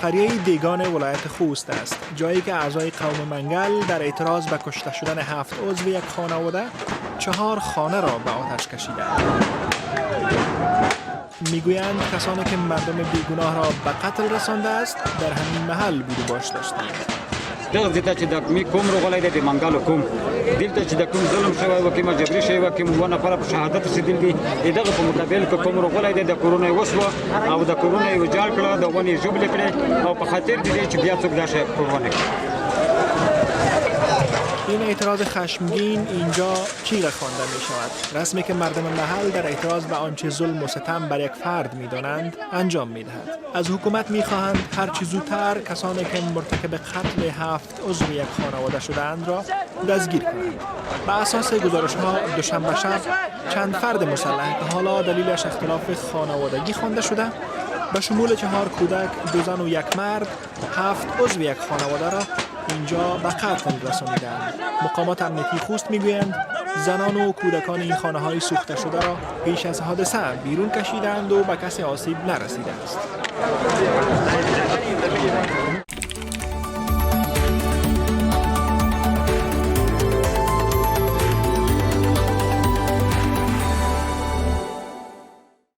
قریه دیگان ولایت خوست است، جایی که اعضای قوم منگل در اعتراض به کشته شدن هفت عضو یک خانواده چهار خانه را به آتش کشیدند. میگویند کسانی که مردم بیگناه را به قتل رسانده است، در همین محل بود و باش داشتند. دغه ځای ته چې د می قوم راغلی دی، د منګلو قوم، دلته چې د کوم ظلم شوی و، کومه جبري شوی و، کوم 7 نفره په شهادت رسېدلي دي، د دغه په مقابل کې قوم راغلی دی، د کورونه یې وسوه او د کورونه یې ویجاړ کړه، د ونې یې ژوبلې کړې او په خاطر د دې چې بیا څوک دا شی ونه کړي. این اعتراض خشمگین اینجا چیغه خوانده می شود، رسمی که مردم محل در اعتراض به آنچه ظلم و ستم بر یک فرد می دانند انجام می دهد. از حکومت می خواهند هرچی زودتر کسانی که مرتکب قتل هفت عضو یک خانواده شدهاند را دستگیر کنند. به اساس گزارش ها، دوشنبه شب چند فرد مسلح که حالا دلیلش اختلاف خانوادگی خوانده شده، به شمول چهار کودک، دو زن و یک مرد، هفت عضو یک خانواده را اینجا به قتل رسانیدند. مقامات امنیتی خوست میگویند زنان و کودکان این خانه های سوخته شده را پیش از حادثه بیرون کشیدند و به کسی آسیب نرسیده است.